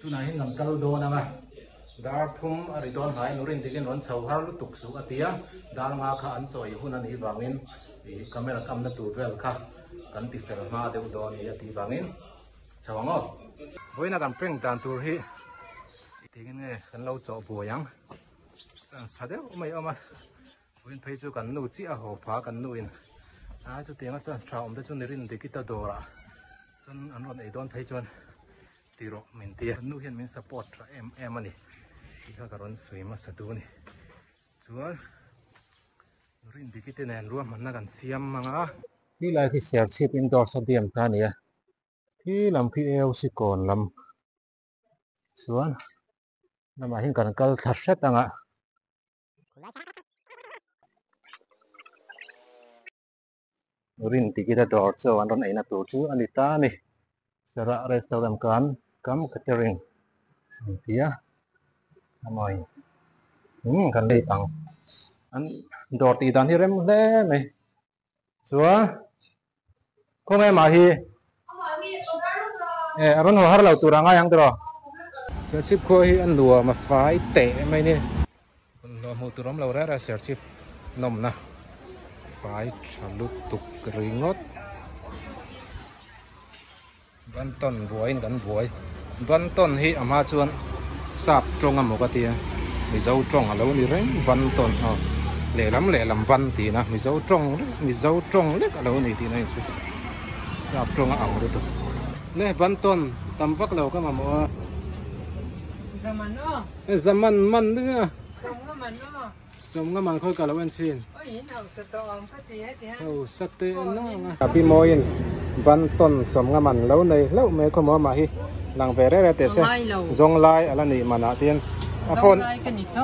Tunah hian kan kal dawn ang a, dar thum a ri dawn hnai nurin dikin rawn chho har lutuk suh a ti a, dar nga kha an chawi hun a nih vangin ih camera kamna tur vel kha kan ti fel hma deuh dawn a ni a tih vangin chho ang aw. Vawiina kan prank dan tur hi tingin nge kan lo chawh buai ang, chance tha deuh mai a awm a. Vawiin phei chu kan nu chiah a haw pha kan nu in a chutiang a chuan tha awm te chu ni rin dikita dawr ah chuan an rawn ei dawn phei chuan ti rawh min ti a kan nu hian min support tha em em a ni tih kha ka rawn sawi hmasa duh a ni chuan rin dikite nen ruahmanna kan siam ang a. Khi lai khi Serchhip indoor stadium kha a ni a khi lam khi AOC kawn lam chuan lamah hian kan kal thla hret ang a. Rin ticket a dawr chu an rawn eina tur chu a ni ta a ni. Serah restaurant kan kam catering an ti a amahin umm kan lei ang an dawr tih dan hi rem hle mai chuan khawnge mah hi eh a rawn haw har lo tur a ngai ang tiraw Serchhip khua hi a nuam a fai teh mai ni bawlhhlawh hmuh tur awm lo reng reng Serchhip nawmna fai tha lutuk ringawt Bantawn buaiin kan buai. Bantawn hi a hma chuan sap tawng emaw ka tia, Mizo tawng a lo ni reng Bantawn aw. Lehlam lehlam ban tihna Mizo tawng Mizo tawng lek a lo ni tihna in chu sap tawng a ang lutuk. Le Bantawn tam vak lo ka mamawh a. Zaman aw. Zaman man ding a. Sawmnga man aw. Sawmnga man khawi ka lo en chin. Oi in hausa tawh ang ka ti heti ha. Hausa te an ang a. Pi Mawiin ban tawn sawmnga man lo nei hlauh mai khaw maw amah hi lang ve reng reng teh se. Zawng lai a la nih manah tin a phone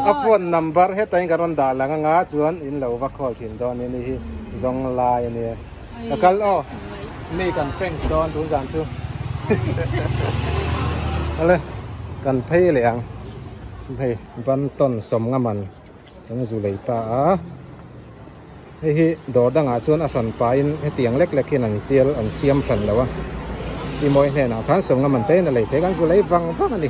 a phone number hetah in ka rawn dah lang anga chuan in lo va call thin dawn a ni hi zawng lai a nia. Ka kal aw mi kan prank dawn tun zan chu. Ale kan phei leh ang hei. Ban tawn sawmnga man kan zu lei ta a hei hi dawr dangah chuan a hran pahin hetiang lek lek hian an zial an siam hran lo a i mawi hnenah khan sawmnga man te in a lei thei kan zu lei vang vang a ni.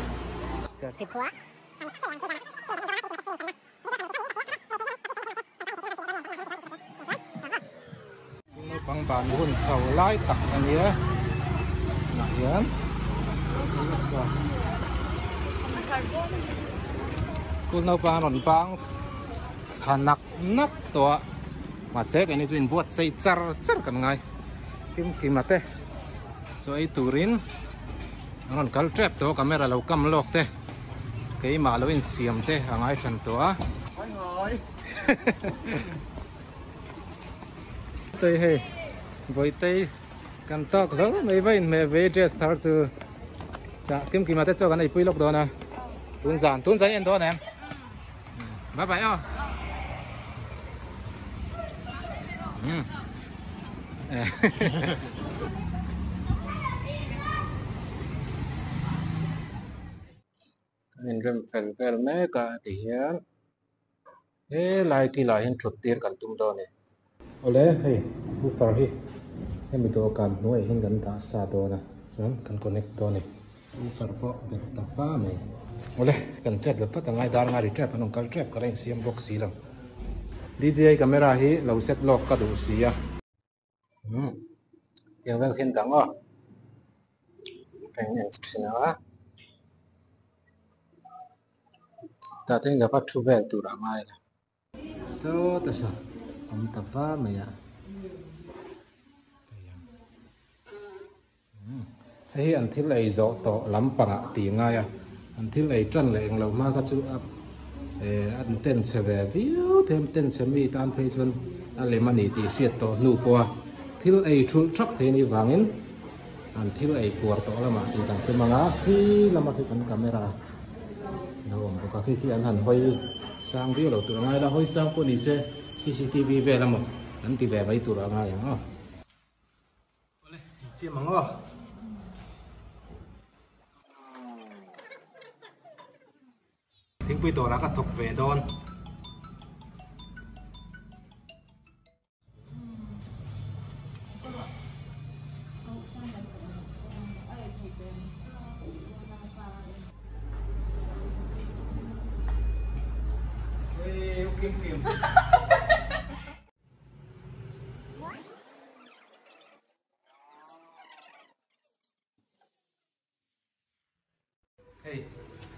Naupang ban hun chho lai tak a nia tunah hian school naupang an rawn bang thla nak nak tawh a mahse keini chu inbuatsaih char char kan ngai kim kim a te chaw ei turin an rawn kal tep tawh a camera lo kam lawk te keimah lo insiam te a ngai hran tawh a. Tei hei Vawitei kan tawk hlauh mai va inhmeh ve dress thar chu chah kim kima te chu kan eipui lawk dawn a tun zan tun zan en dawn em bye bye aw Kan inrem fel vel mek a ti hian helai kilah hian thut tir kan tum dawn a ni. Awle hei woofer hi hemi dawhkan hnuaiah hian kan dah sa dawn a chuan kan connect dawn a ni woofer pawh ber ta fa mai. Awle kan chat ve phawt angai dar nga ri tep an rawn kal tep ka la insiam bawk si lo. DJI camera hi lo set lawk ka duh si a. Umm tiang vel khian dang aw eng eng thin ang a tah te hian ka va thu vel tur a ngai la saw ta saw awm ta va mai a hei hi an thil ei zawh tawh lampangah tih a ngai a an thil ei tan leh englo hma kha chu a eh an ten chhe ve viau thei a ten chhe mi tan phei chuan a lem a ni tih hriat tawh hnu pawh a thil ei thulh thap thei a nih vangin an thil ei puar tawh lamah tih kan tum ang a khi lama khi kan camera lo awm bawk a khi khi an han hawi sang viau lo tur a ngai la hawi sang pawh ni se cctv vel emaw an ti ve mai tur a ngai ang aw. Awle, insiam ang aw. Thingpui dawrah ka thawk ve dawn. Hei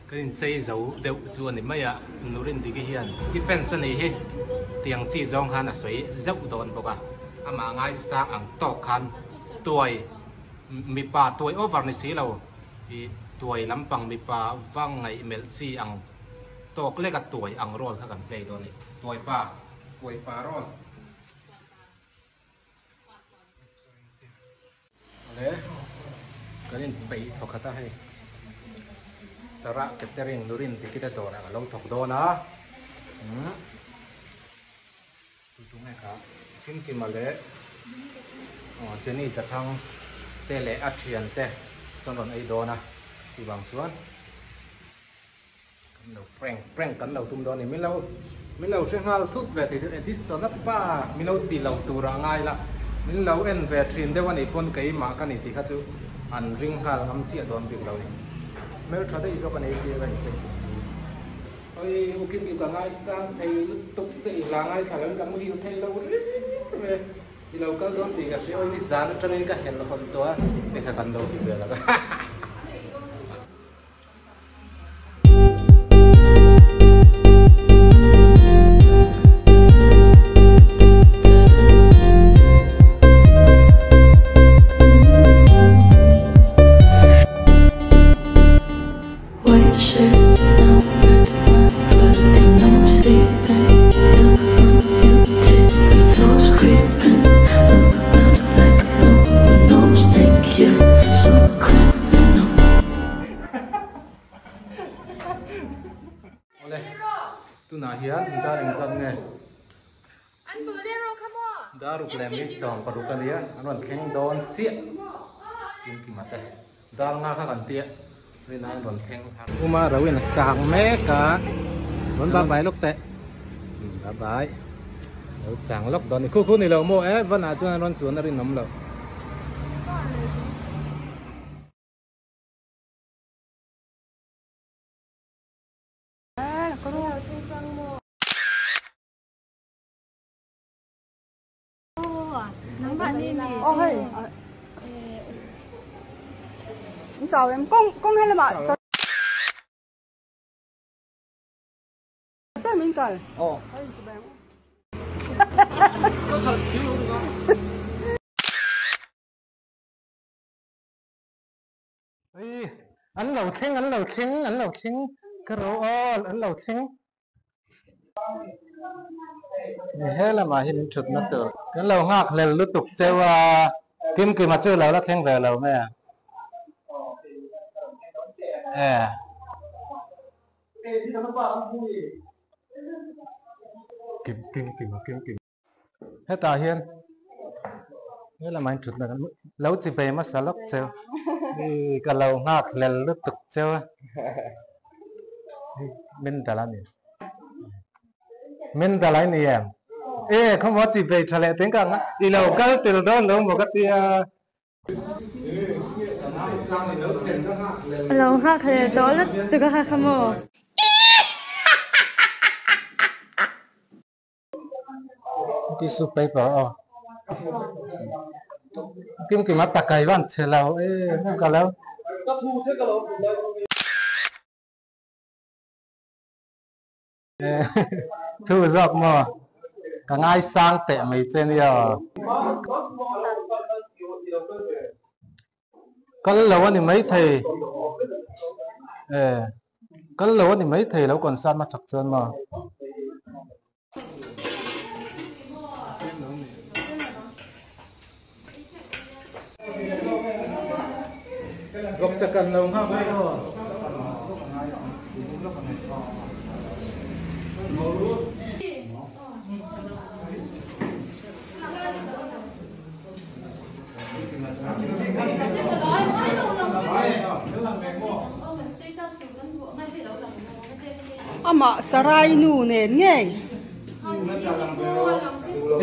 kan inchei zo deuh chu a ni mai a, Nurindiki hian i fans a nih hi tiang chi zawng khan a sawi zeuh dawn bawk a, amah ngaisang ang tawk khan tuai mipa tuai over ni si lo i tuai lampang mipa va ngaih melh chi ang tawk lek a tuai ang role kha kan play dawn a ni, tuai pa tuai pa role. Awle kan inpeih thawkhat a hei Sarah Catering Nurin tikite dawrah ka lo thawk dawn a umm tu tu nge kha Kimkima leh aw Jenny Chathang te leh a thian te chuan rawn ei dawn a chuvang chuan. Kan lo prank prank kan lo tum dawn a ni. Min lo min lo hre nghal thut ve thei chu Edison a pa min lo ti lo tur ah ngai la. Min lo en ve thin deuh a nih pawn keimah ka ni tih kha chu an ring nghal ngam chiah dawn bik lo ni. Hmeltha daih zawk a nei tia ka inchei chu. Oi u Kim i ka ngaisang thei lutuk che i hla ngaithla lo in ka muhil thei lo ri re. I lo kal dawn tih ka hria oi nizan atangin ka helh hawn tawh a hei kha kan lo ti ve lo. Awle, tunah hian dar engzat nge? Dar ruk leh minute 16 a nia, an rawn thleng dawn chiah Kimkima te. Dar nga kha kan tia, rinai an rawn thleng har. Uma Rawin a chang mek a, rawn bye bye lawk teh. Bye bye. Lo chang lawk dawn ni. Khu khu ni lo maw e, vanah chuan an rawn chuan a rinawm loh. An lo thleng an lo thleng an lo thleng ka ro aw an lo thleng he lamah hian in thutna tur kan lo nghak hlel lutuk cheu a Kimkima chu lo la thleng ve lo mai a e Kim Kimkima Kimkima. Hetah hian he lamah hian thutna kan lo chi ve hmasa lawk cheu hei ka lo nghak hlel lutuk cheu a min dal a ni min dal a ni em e khawmaw chi ve tha leh teng ka ang a i lo kal tel dawn lo maw ka tia. Lo nghak hlel tawh lutuk a kha kha maw. Tissue paper aw kim kim a takai van che lo e ka lo thu zawk maw ka ngaisang teh mai che nia kal lo a ni maithei e kal lo a ni maithei lo concert hmasak chuan maw. Vawksa kan lo nghak mai aw. Amah Sarai nu nen ngei.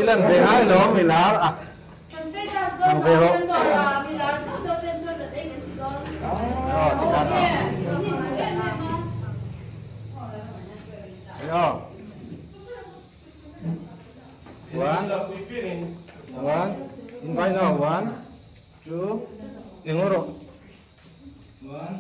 I lan ve ngai lo mi lar a. Lang ve rawh. Aw ti khan aw. One, one, invite now. One, two, ingoro. One.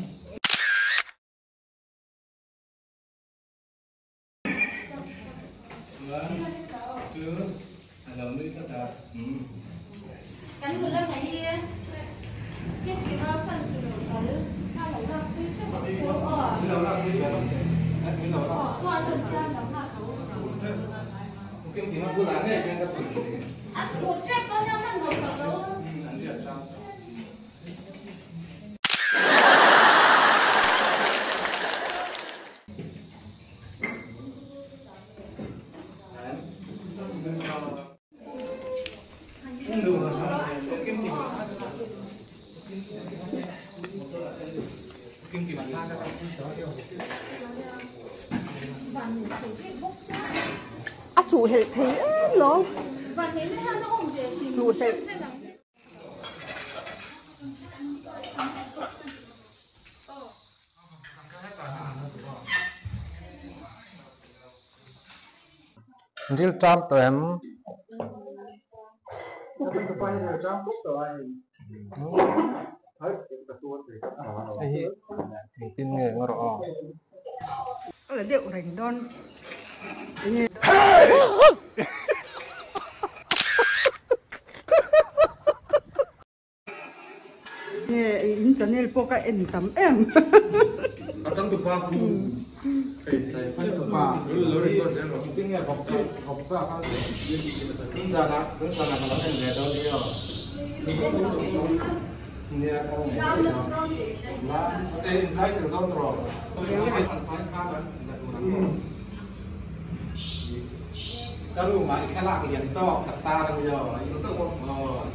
A chuh helh thei em lo. Chuh helh. Ril ṭam tawh em? Hei hi engtin nge nga rawh aw. A la deuh reng dawn. Nge in channel pawh ka en tam em. A changtupa khu Changtupa engtin nge vawksa vawksa kha tun zanah tun zanah ka lo en ve dawn nia aw nia ka en ve dawn e in zai tel dawn rawh Ka room ah i thlalak lian tawk ka tar a nia aw aw i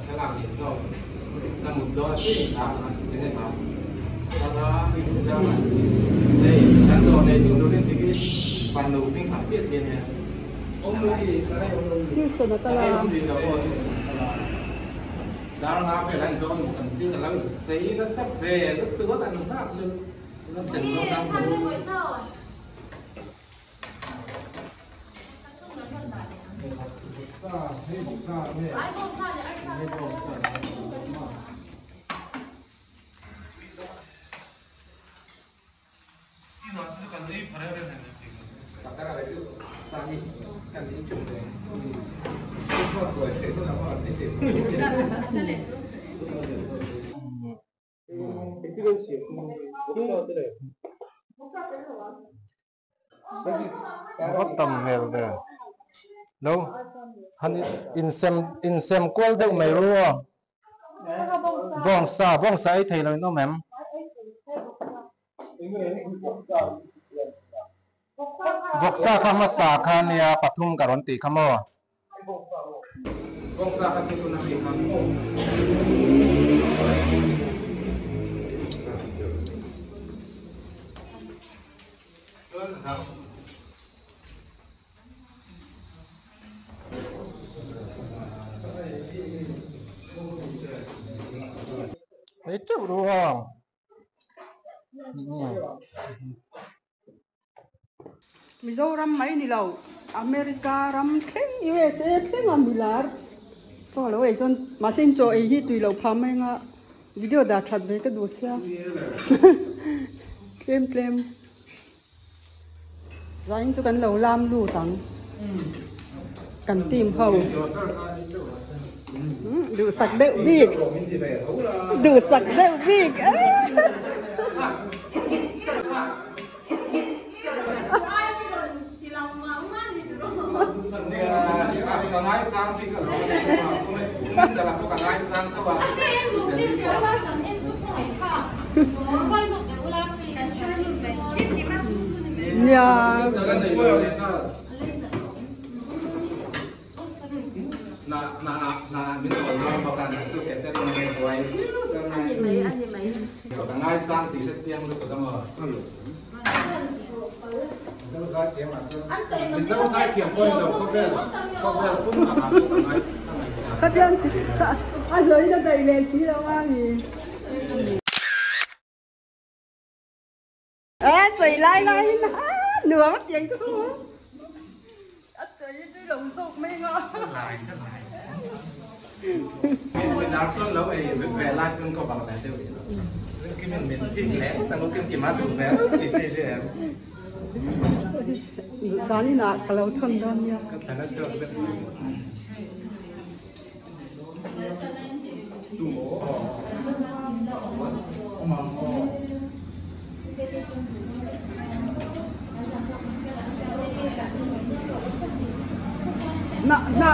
thlalak lian tawk ka mut dawn a tih ta ang a enge ma changa changa hei kan dawr nei tu turin ti khi fanu hming ang chiah chiah nia sarai awm rih lo aw tuition a kal a dar nga vel a in dawn kan ti ka lo chei nasa ve lutuk a kan nghak lutuk a thlen dawn ang A tam hmel ve lo han insem insem kual deuh mai ru aw bawngsa bawngsa ei thei lo in awm em vawksa kha hmasa kha nia pathum ka rawn tih kha maw. Bawngsa kha chu tuna mi kha. Chuan a dang. Ei teuh ru ang. Mizoram mai ni lo, America ram thleng, USA thleng a milar pawh lo ei chuan mahse in chaw ei hi tui loh phah mai anga video dah that ve ka duh sia tlem tlem zain chu kan lo lam lut ang kan team ho duhsak deuh bik duhsak deuh bik. Nia. Khatiang a hlawin a daih leh si lo a ni. E chei lai lai in nuam a tiang chu a chei hi tui lo zawk mai nga. Zan inah ka lo thawn dawn nia. Na na.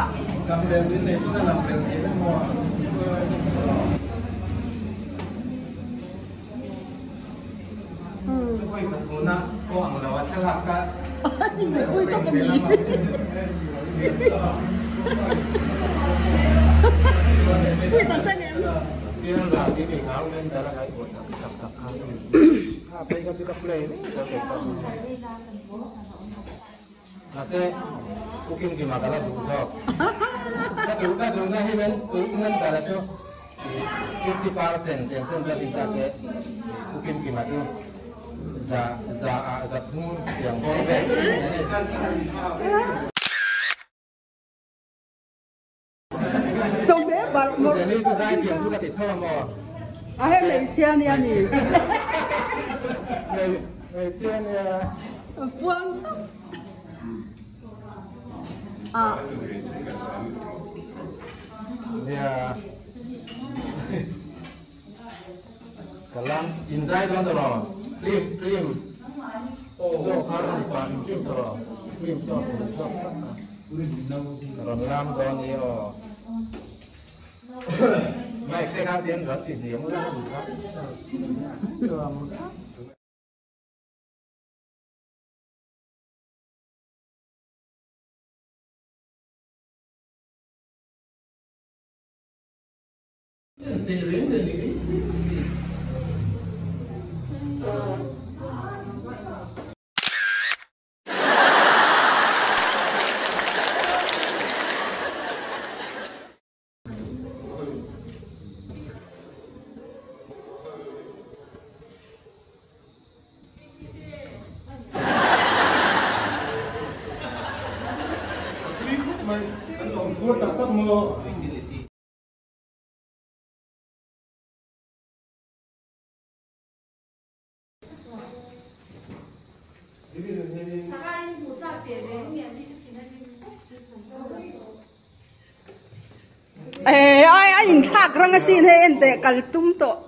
Ê ai ai thạc răng cái xin hay em tệ cần tung tổ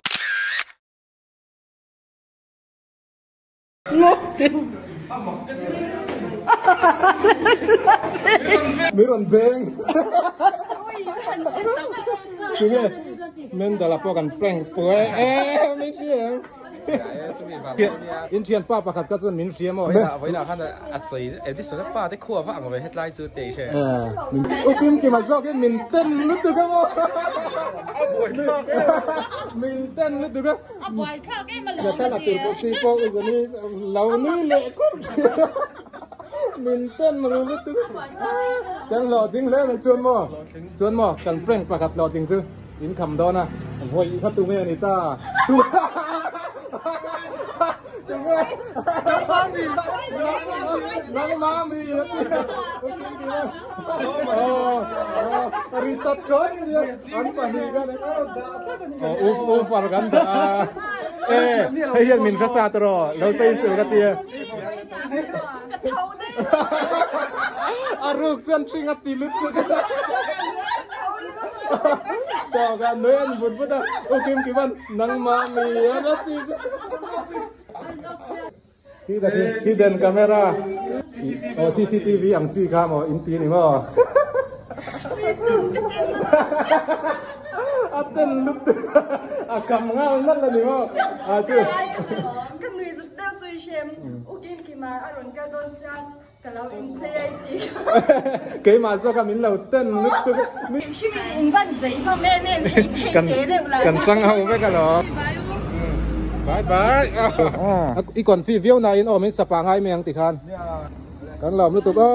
ngốc mấy con beng chú nghe men đó là po cần prank po ê mấy chuyện in thian pa pakhat ka chuan min hria maw voi na khan a sei edison pa te khuwa wa ang ve headline chu te she u kim kim a zawk in min ten lutuk a maw min ten lutuk a a buai khak em a lo na tan a tur pawh si pawh zani lo nui leh kur min ten ru lutuk kan lo ding hle mai chuan maw kan prank pakhat lo ding chu in kham dawn a voi kha tu nge ani ta tu nang mami ritat kon an pahnih kan u u far kan da eh hei hian min khasa tro lo sei su ka tia aruk chuan hring a ti lut cho ga noi an vut vut a u kim ki ban nang mami a ti hidden camera oh CCTV ang chi kha mo in ti ni mo a ten lut a kam ngal nal la ni mo a chu kan nui zut deuh chui shem u kim ki ma a ron ka don sian ka lo in che ai ti ke ma zo ka min lo ten lut tu mi in ban zei ho me me me te te reu la kan tang ho ve ka lo bye bye i kon fi viau na in om in sapa ngai meng ti khan kan lom lutuk o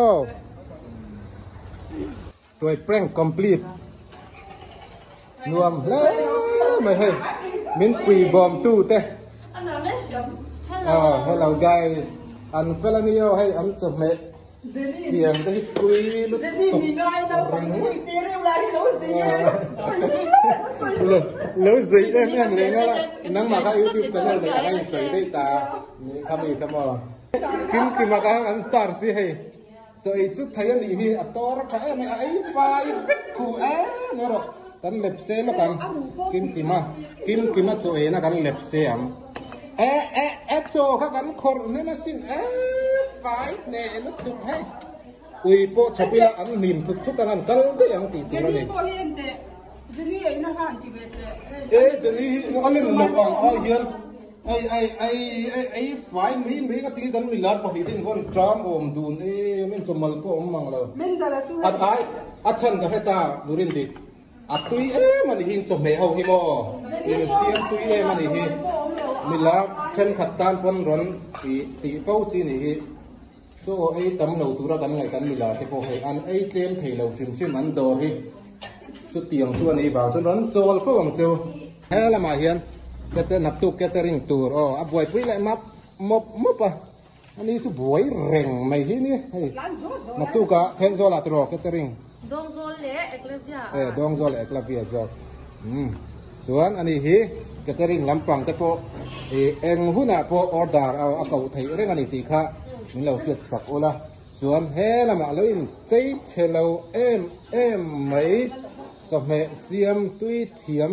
tuai prank complete nuam hle mai hei min pui bom tu te hello hello guys an felanio hei an chawm me siam te hi pui lutuk lo zei em em le nga la nang ma kha YouTube channel nei ang in soi dei ta ni khami khamo kim kim ma ka an star si hei so ei chu thai ani hi a tor tha em ai vai vek khu a no ro Kan lep se lawk ang. Kim Kima, Kim Kima chaw eina kan lep se ang. E e e chaw kha kan khawrh hnem asin e fai hneh lutuk hei. Ui pawh chhawp ila an hnim thut thut ang an kal daih ang tih tur a ni. Jenny pawh hi en teh, Jenny eina kha han ti ve teh. E Jenny hi a len loh ang ai hian ai ai ai ai ei fai mai mai ka ti kan milar pahnih te invawn tang awm dun em em chawmal pawh awm mang lo. A ai a chhan ka hre ta Nurin dik. A tui em a nih hi chawhmeh ho hi maw in siam tui em a nih hi milar thenkhat tan pawn rawn tih tih fo chi nih hi. Chaw ei tam lo tura kan ngaih kan milar te pawh hei an ei tlem thei lo hrim hrim an dawr hi chutiang chu a nih vang chuan rawn chawl fo ang chu. He lamah hian naktuk catering tur aw a buaipui leh map mawp mawp a ani chu buai reng mai hi ni hei naktukah Thenzawl ah tiraw catering. Dawngzawl leh Eklavia ah. E Dawngzawl leh Eklavia zawk umm chuan ani hi catering lampang te pawh ih eng hunah pawh order a koh theih reng ani tih kha min lo hriat sak ula chuan he lamah lo in chei chhe lo em em mai chawhmeh siam tui thiam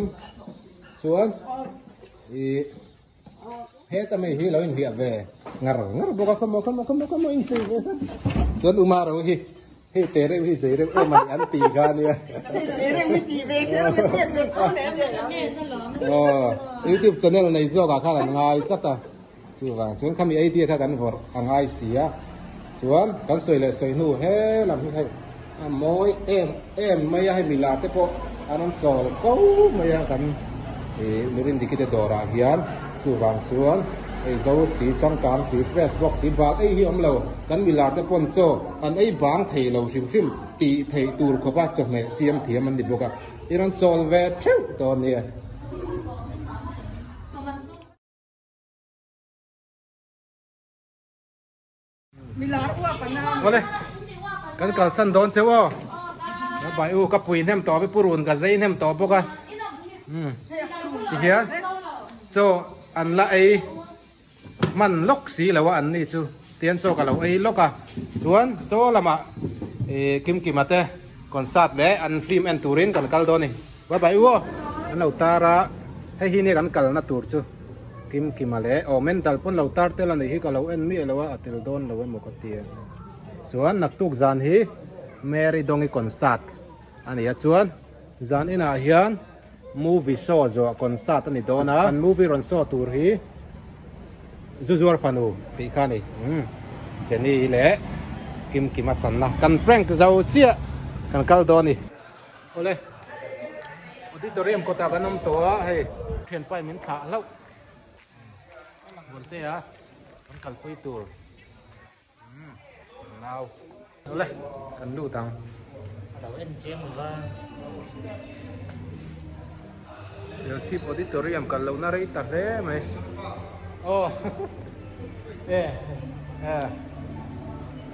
chuan ih Heta mi hi lo inhliah ve ngar ngar bawk a, khawmaw khawmaw khawmaw khawmaw inchei ve chuan Uma ro hi hei te reuh hi zei reuh em a ni an ti kha ania. Hei te reuh hi ti ve kher a hriat ve tho leh ania. Aw YouTube channel nei zawk ah khan an ngai tlat a, chuvang chuan khami idea kha kan vawrh a ngai si a, chuan kan sawi leh sawi hnu he lam hi hei a mawi em em mai a, hei mila te pawh an rawn chawl ko mai a kan. Ih Mirindiki te dawrah hian chuvang chuan ei zo si changkang si fresh bawk si bal ei hi awm lo kan milar te pawn chaw an ei bang thei lo hrim hrim tih theih tur khawpa chawhmeh siam thiam an ni bawk a i rawn chawl ve theuh dawn nia. Awle kan kalsan dawn cheu aw ka bai u ka pui hnem tawh a pu run ka zei hnem tawh bawk a tihian chaw an la ei hman lawk si lo a an ni chu tian chaw ka lo ei lawk a chuan saw lamah ih Kimkima te concert leh an film en turin kan kal dawn a ni bye bye u aw an lo tar a hei hi nia kan kalna tur chu. Kim Kima leh aw mental pawn lo tar tel a nih hi ka lo en miah lo a, a tel dawn lo emaw ka ti a. Chuan naktuk zan hi Mary Dongi concert a ni a, chuan zan inah hian movie show zawh concert a ni dawn a, an movie rawn show tur hi Zuzuar Fanu tih kha a ni. Umm Jenny leh Kim Kima channa kan prank zo chiah kan kal dawn a ni. Awle auditorium kawtah kan awm tawh a hei thianpa in min thlah hlauh Buante a kan kalpui tur umm kan nau awle kan lut ang. Serchhip auditorium kal lohna rei ta hle mai aw e e.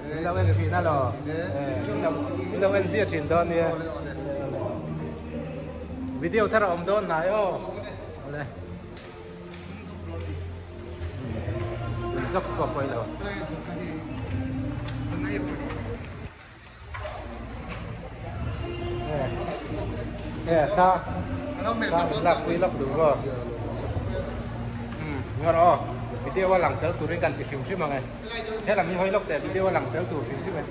Min lo en thin a lo. Min lo en zia thin dawn nia. Video thar a awm dawn hnai aw. Awle. Zok pawh pawi lo. E tha. Lak pui lak duh maw. Ngawr aw. Video a lang tel turin kan ti hrim hrim ang e. He lam hi hawi lawk teh video a lang tel tur hrim hrim e.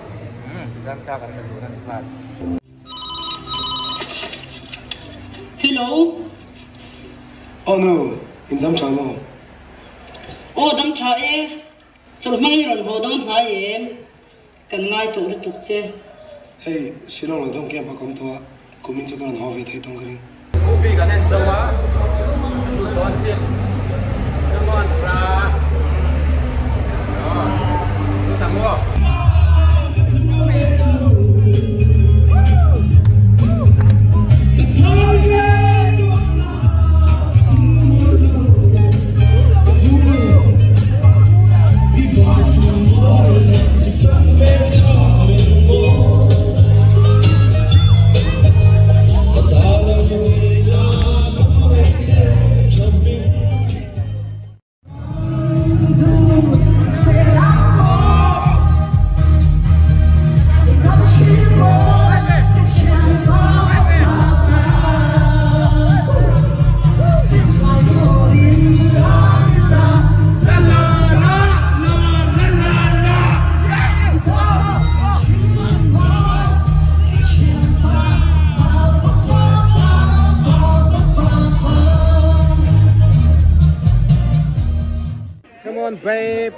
Tichuan thla kan la dun a ni nghal. Hello. Oh no, in dam tha maw? Aw dam tha e. Chawlh hmang i rawn haw dawn hnai em? Kan ngai tawh lutuk che. Hei, Shillong leh Dawngkiam kha ka awm tawh a, kumin chu ka rawn haw ve thei tawng ka ring. Movie kan en zo a, kan lut dawn chiah. Come on bra. Lut ang aw. on babe.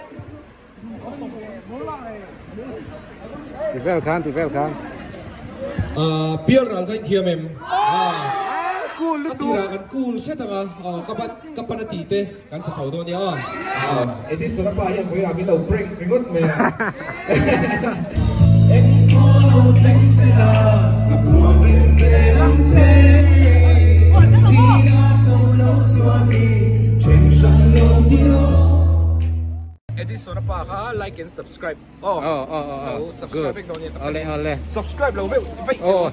Ti vel khan ti vel khan. Pial ral ka inthiam em? A tirah kan cool hret ang a, ka bat ka pan a ti te kan sa chho dawn nia aw. Edison a pa hian vawilah min lo prank ringawt mai a. Edison a pa kha like and subscribe aw. Aw aw aw Lo subscribe vek dawn nia tak Awle awle. Subscribe lo veuh veih. Aw.